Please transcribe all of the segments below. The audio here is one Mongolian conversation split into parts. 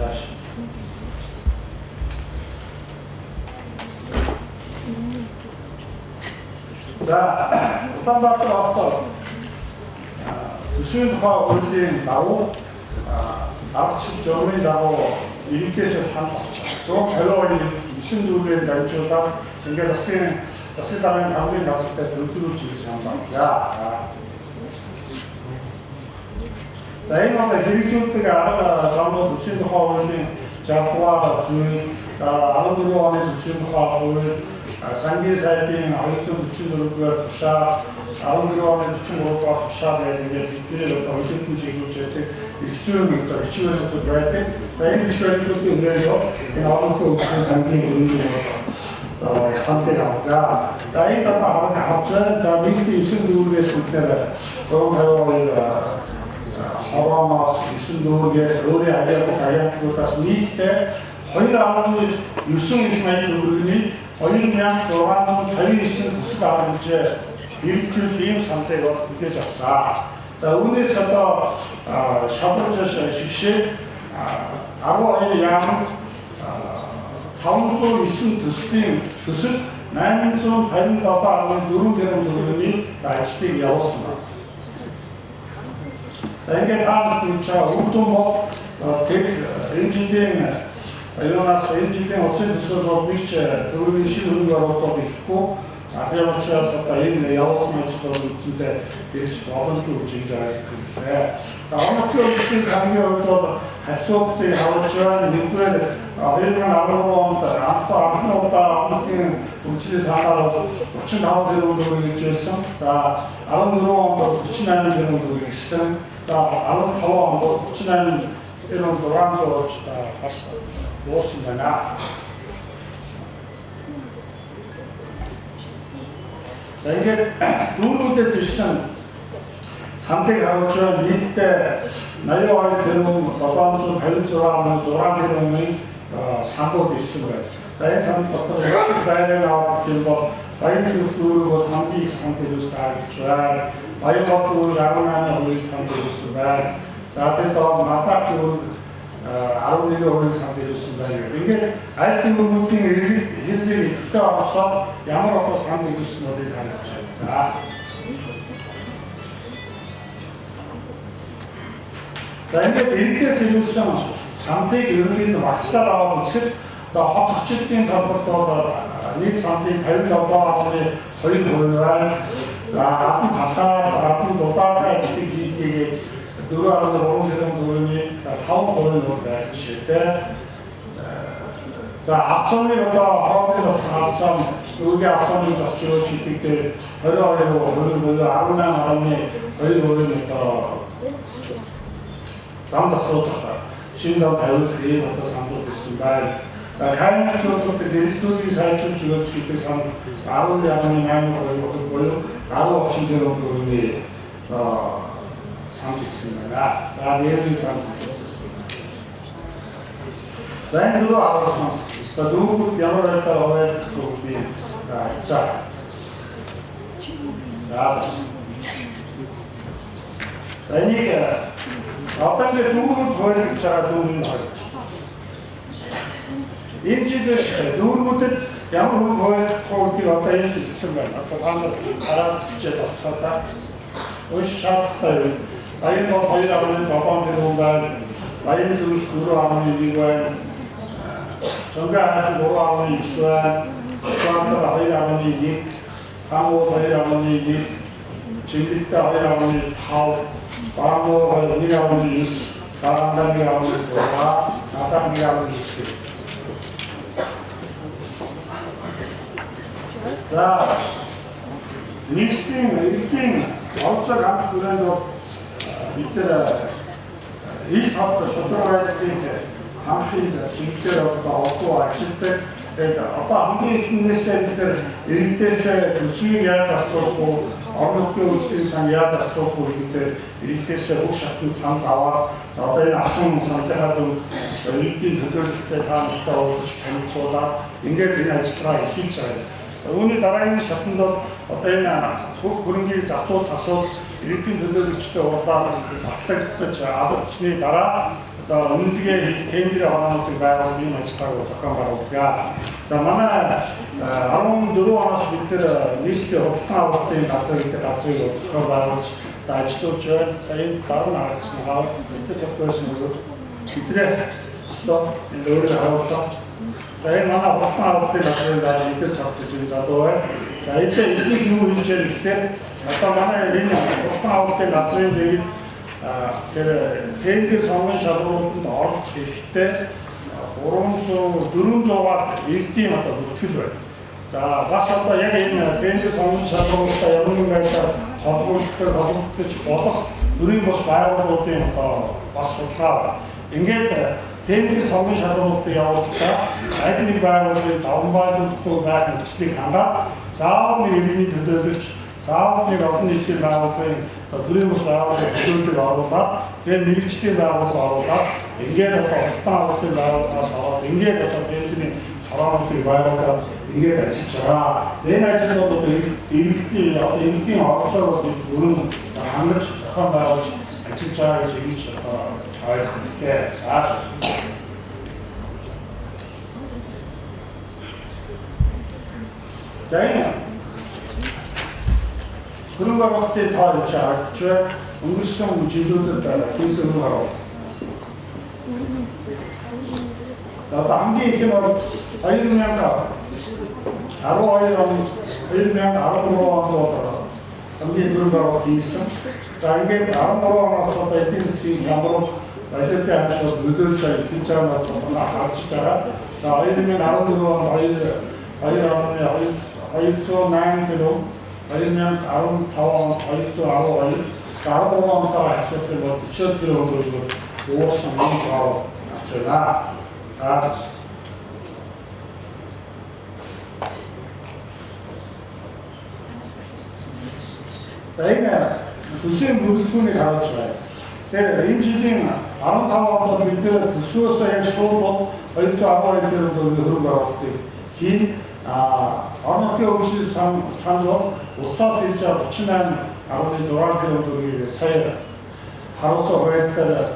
Цааш. За, Улаанбаатар хотод төсвийн тухай хуулийн дагуу аргачлал журмын дагуу иргэдээсээ санал авч 122 9 дүүргээр дамжуулаад ингээд засгийн даргын хамгийн газартай төвлөрүүлж ирэх санал авлаа. За, энэ бол хэрэгжүүлдэг арга замнууд төсвийн тухай хуулийн 60 дугаар зүйл, за 14 оны төсвийн тухай хууль, сангийн сайдын 244 дугаар тушаал, 14 оны 43 дугаар тушаал гэдэг ингээд бидний одоо хөлөөлтөн чиглүүлж байдаг эрх зүйн одоо бичиг баримтууд байдаг. За, энэ бичиг баримтуудын хүрээнд энэ олон нийтийн хөгжлийн сангийн хөрөнгөний саналыг авлаа. За, энэ одоо харж байна. За, нийслэлийн 9 дүүргээс бид нэр 152 хороноос 9 дүүргээс өөрийн авиа агентлагуудаас нийтдээ 2.9 их 80 төгрөгийн 2659 төсөл авах гэж хэрэгжүүлэх ийм саналыг бол хүлээж авсан. За, үүнээс одоо шалгаж шигшээ 12 яамд 509 төслийн төсөл 857.4 тэрбум төгрөгийн ажлыг явуулсан байна. За, ингээд та нарт мэдж байгаа үр дүн бол тэг энэ жилийн юунаас энэ жилийн улсын төсвөөс бол нэг ч төгрөгийн шинэ хөрөнгө оруулалт ихэхгүй. Тийм учраас одоо энэ явуулсан ажил бол үндсэндээ ирж боломжтой үж ингэж байгаа юм. За, олон нутгийн хөгжлийн сангийн хувьд бол харьцуултыг харуулж байна. Нэгдүгээр 2013 онд анхны удаа олон нутгийн хөгжлийн сангаар бол 35 тэрбум төгрөг гэж байсан. За, 14 онд бол 38 тэрбум төгрөг ирсэн. За, 15 онд бол 38 тэрбум 600 болж бас дууссан байна. За, ингээд дүүргүүдээс ирсэн саналыг харуулж байгаа нийтдээ 82 тэрбум 756.6 тэрбумын саналууд ирсэн байна. За, энэ санал дотор хэсэг байрыг авах юм бол Баян зүг дүүрэг бол хамгийн их санал ирүүлсэн гэж байна. Баян гол дүүрэг 18% санал ирүүлсэн байна. За, тэр доор Надах дүүрэг 11% санал ирүүлсэн байна. Ингээд аль дүүргүүдийн иргэд хэр зэрэг идэвхтэй оролцоод ямар одоо санал ирүүлсэн болыг харж байна. За, ингээд иргэдээс ирүүлсэн саналыг ерөнхийдөө багцлаад аваад үзэхэд одоо хот орчилтын салбарт бол нийт саналын 57.2% байна. За, гадна хасаад гадна дулаатай ажлыг хийгээд 4.3 тэрбум төгрөгийн 5% нь бол байх жишээтэй. За, авцааны одоо хоолны дотор авцаан өвгийн авцааны засч өгөөч гэдэг дээр 22% буюу 18.2% одоо зам засуулах шинэ зам тавиулах ийм одоо саналууд ирсэн байна. За, каймцуулах дэрэгдүүлгийг сайжруулж өгөөч гэдэг санал 10.8% буюу 10 тэрбум төгрөгийн санал ирсэн байна. За, нэрийн санал ирсэн. За, энэ дөрөв харуулсан. За, дүүргүүд ямар байдлаар хуваагдах вэ гэдгийг харьцаа. За, за, энийг одоо ингээд дүүргүүд хуваалгаж байгаа дүүрэн харж. Энэ жилээс дүүргүүдэд ямар хүн хуваалгах вэ гэдгийг одоо энэ хэлсэн байна. Одоо та нар хараад хичээл авцгаа та. Унших шаардлагатай юм. Баян бол 2.7 тэрбум байна. Баян зүрх 4.1 байна. Сонгон хайр 3.9 байна. Улаанбаатар 2.1, Хамуу 2.1, Чингэлтэй 2.5, Баамуу 1.9, Дараангаа 1.6, Надах 1.9. За, нийслэлийн иргэдийн оролцоог хангах хүрээнд бол бид нар ил тод шударга байдлыг хангахын чиглэлээр одоо олдоо ажилладаг. Тэгээд одоо хамгийн эхнээсээ бид нар иргэдээс төсвийг яаж зарцуулах вэ? Орон нутгийн үйлдвэрийн сан яаж зарцуулах вэ гэдэг иргэдээс бүх шатнд санал аваад, за одоо энэ авсан саналынхаа дүн иргэдийн төлөөлөлтөй та нартай уулзаж танилцуулаад ингээд энэ ажиллагаа эхэлж байгаа юм. Үүний дараагийн шатанд бол одоо энэ бүх хөрөнгийг зарцуулах асуудал иргэдийн төлөөлөгчтэй уулзаад батлагдаж алгацсны дараа одоо үнэлгээ хийх тендерийн хороонуудыг байгуулах ийм ажиллагааг зохион байгуулдаг. За манай 14 оноос бид нэр нийслэлийн худалдан авалтын газар гэдэг газрыг зохион байгуулж ажиллуулж байна. За энд дараа нь харагдсан хаалт бид зохион байсан нөгөө бидний стоп энэ өөрөөр харуулдаг. За энэ манай худалдан авалтын газрын дараа мэдээ цогцолж энэ залуу байна. За энэ эднийх юу хийж яах гэхээр одоо манай энэ худалдан авалтын газрын дэгд тэр тендер сонгон шалгуултанд оролцох хэрэгтэй 300 400-аад иргэдийн одоо бүртгэл байна. За бас одоо яг энэ тендер сонгон шалгуултаа ямар нэгэн байдлаар холбогдож болох төрийн бус байгууллагуудын одоо бас судалгаа байна. Ингээд тендер сонгон шалгуултыг явуулахдаа аль нэг байгууллагын давамгайлахгүй байх нөхцөлийг хангаад заавал нэг иргэний төлөөлөгч, заавал нэг олон нийтийн байгууллагын одоо төрийн бус байгууллагын төлөөллийг оруулаад, тэгээд мэргэжлийн байгууллага оруулаад, ингээд одоо худалдан авалтын байгууллагаас ороод, ингээд одоо тендерийн хороонуудыг байгуулад ингээд ажиллаж байгаа. За энэ ажил бол одоо иргэдийн одоо иргэдийн оролцоог бол өрн хангаж зохион байгуулж ажиллаж байгаа гэж ингэж одоо ойлгох хэрэгтэй. За энэ хөрөнгө оруулалтын тоо гэж харагдаж байна. Өнгөрсөн жилүүдэд хийсэн хөрөнгө оруулалт. За одоо хамгийн их нь бол 2012 он, 2013 онд бол хамгийн хөрөнгө оруулалт хийсэн. За ингээд 13 оноос одоо эдийн засгийн хямрал, валютын ханш бол нөлөөлж байгаа, эхэлж байгаа нь бол харж байгаа. За 2014 онд 2.208 тэрбум, 2015 онд 212, 13 онтойгоо харьцуулах юм бол 40 тэрбум төгрөгөөр уурсан юм тоо гарч байна. За энэ төсвийн бүрэлдэхүүнийг харуулж байгаа. Тэгэхээр энэ жилийн 15 онд бид төсвөөс яг шууд бол 212 тэрбум төгрөгийн хөрөнгө оруулалтыг хийн. Орон нутгийн хөгжлийн сан бол улсаас ирж байгаа 38.6 тэрбум төгрөгийг сая харуулсан хуулиар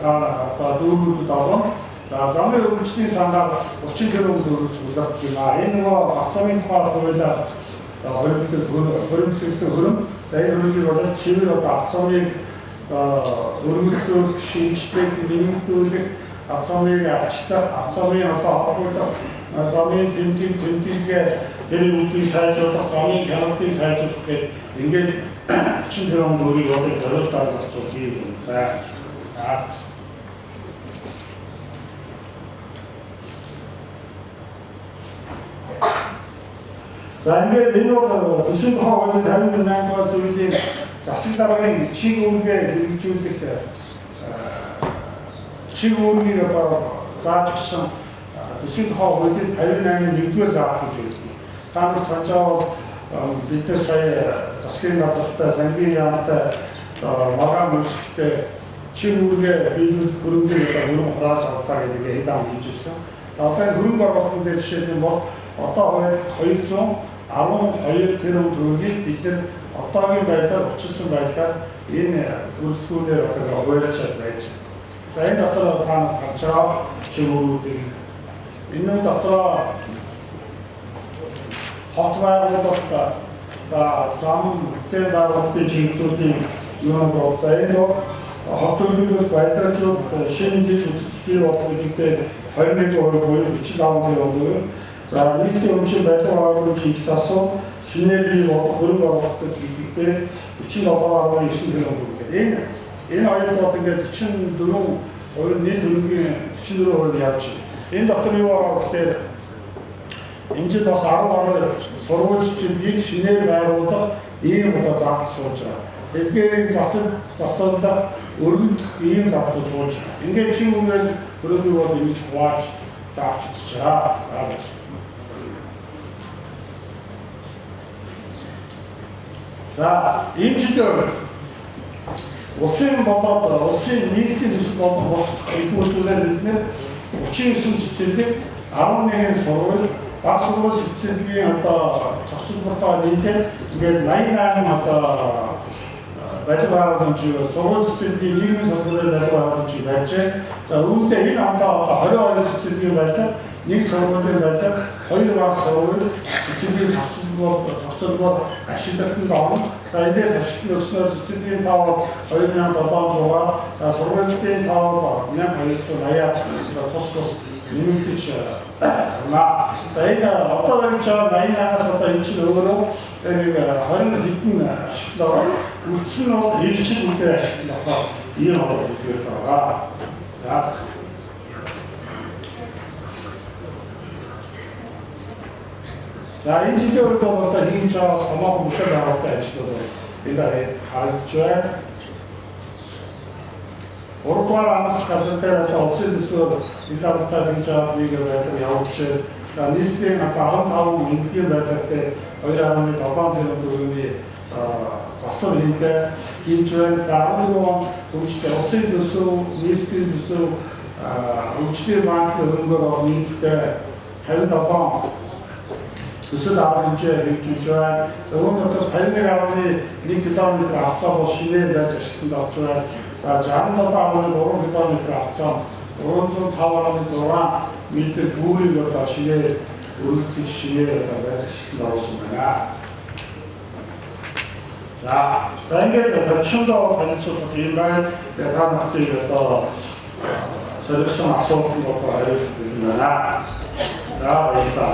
одоо дүүргүүдэд орно. За замын хөгжлийн сангаар 30 тэрбум төгрөг цуглуулах юм аа. Энэ нөгөө авто замын тухай хуулиар хоримтлогдсон хөрөнгө. За энэ хөрөнгийг бол цэвэр одоо авто замыг өргөдөлөх, шинжлэх, нэмэгдүүлэх, авто замыг ачлах, авто замын одоо холбогдох, замын тэмдэг тэр үдийг сайжруулах, замын хяналтыг сайжруулах гэх ингээд 30 тэрбум төгрөгийг одоо зориултаар зарцуулах юм байна. За ингээд энэ бол төсвийн тухай хуулийн 58 дугаар зүйлийн засаг даргын чиг үүргээ хэрэгжүүлэх чиг үүргийг одоо зааж өгсөн төсвийн тухай хуулийн 58-ын 1-р заалт гэж байдаг. Та нар санаж байгаа бол бид нар сая засгийн газартай, сангийн яамтай маргаан мөсгөлтэй чиг үүргээ биелүүлэх хөрөнгийг одоо хөрөнгө хурааж авлаа гэдэг хэд ам хийж ирсэн. За одоо энэ хөрөнгө оруулалтын дээр жишээлх юм бол одоо хувьд 212 тэрбум төгрөгийг бид нар одоогийн байдлаар учирсан байдлаар энэ бүрэлдэхүүнээр одоо хуваалцаж байж байна. За энэ дотор та нар харж байгаа чиг үүргүүдийг энэ дотор хот байгуулалт, зам, бүтээн байгуулалтын чиглэлүүдийн юм бол за энэ бол хот төлөвлөлт баялжууд шинэ жил үзэсгэлэн бий болох гэдэгтээ 21% буюу 45 тэрбум төгрөг. За нийтийн өмчийн барилга байгууламж их засвар шинээр бий болох хөрөнгө оруулалтад гэдэгтээ 47.9 тэрбум төгрөг. Энэ хоёр бол ингээд 44% нийт хөрөнгийн 44% явж байна. Энэ дотор юу байгаа гэхээр энэ жил бас 10 гаруй сургууль цэцэрлэгийг шинээр байгуулах ийм одоо зардал сууж байгаа. Эдгээрийг засаглах, өргөдөх ийм зардал сууж байгаа. Ингээд чин үгээр хөрөнгийг бол ингэж хувааж авч үзэж байгаа. За энэ жилийн улсын болоод улсын нийслэлийн төсөл болон бус их үүсвэрээр бид нэр 39 цэцэрлэг, 11 сургууль, баг сургууль цэцэрлэгийн одоо зохицол бүртээ нийтээр ингээд 88 одоо барилга байгууламжийг сургууль цэцэрлэгийн нийгмийн салбарын барилга байгууламжийг барьжээ. За үүнтэй энэ ондоо одоо 22 цэцэрлэгийн барилга, нэг сургуулийн барилга, хоёр баг сургууль цэцэрлэгийн зохицолбор ашиглалтанд орно. За эндээс ашиглалт өгснөөр цэцэрлэгийн тоо 2700, за сургуулийн тоо 1280 тус тус нэмэгдэж байна. За энэ одоо барьж байгаа 88-аас одоо энэ чинь өөрөө нэг 20 хэдэн ашиглал байгаа. Үлдсэн нь бол ээлжид үгээр ашиглал одоо ийм одоо үгээр байгаа. За энэ жилийн үед бол одоо хийж байгаа томоохон бүтээн байгуулалтын ажлууд энэ харагдаж байна. Гуравдугаар амарч газар дээр одоо улсын төсөөр ил авалтаа хийж байгаа нэг байдлаар явуулж байна. За нийслэлийн одоо 15 эмнэлгийн байдлаар дээр 2.7 тэрбум төгрөгийн засвар хийлээ хийж байна. За 14 он хөгжлийн улсын төсөв, нийслэлийн төсөв, хөгжлийн банкны хөрөнгөөр нийтдээ 57 төсөл арга хэмжээ хэрэгжүүлж байна. За үүн дотор 21.1 км авцаа бол шинээр барьж ашиглалтанд орж байна. За 67.3 км авцаа 305.6 метр бүрийг одоо шинээр өргөцөж шинээр одоо барьж ашиглалтанд оруулсан байна. За ингээд товчондоо танилцуулах юм байна. Тэгээ та нарыг одоо солиосон асуултанд одоо хариулах юм байна. За баярлалаа.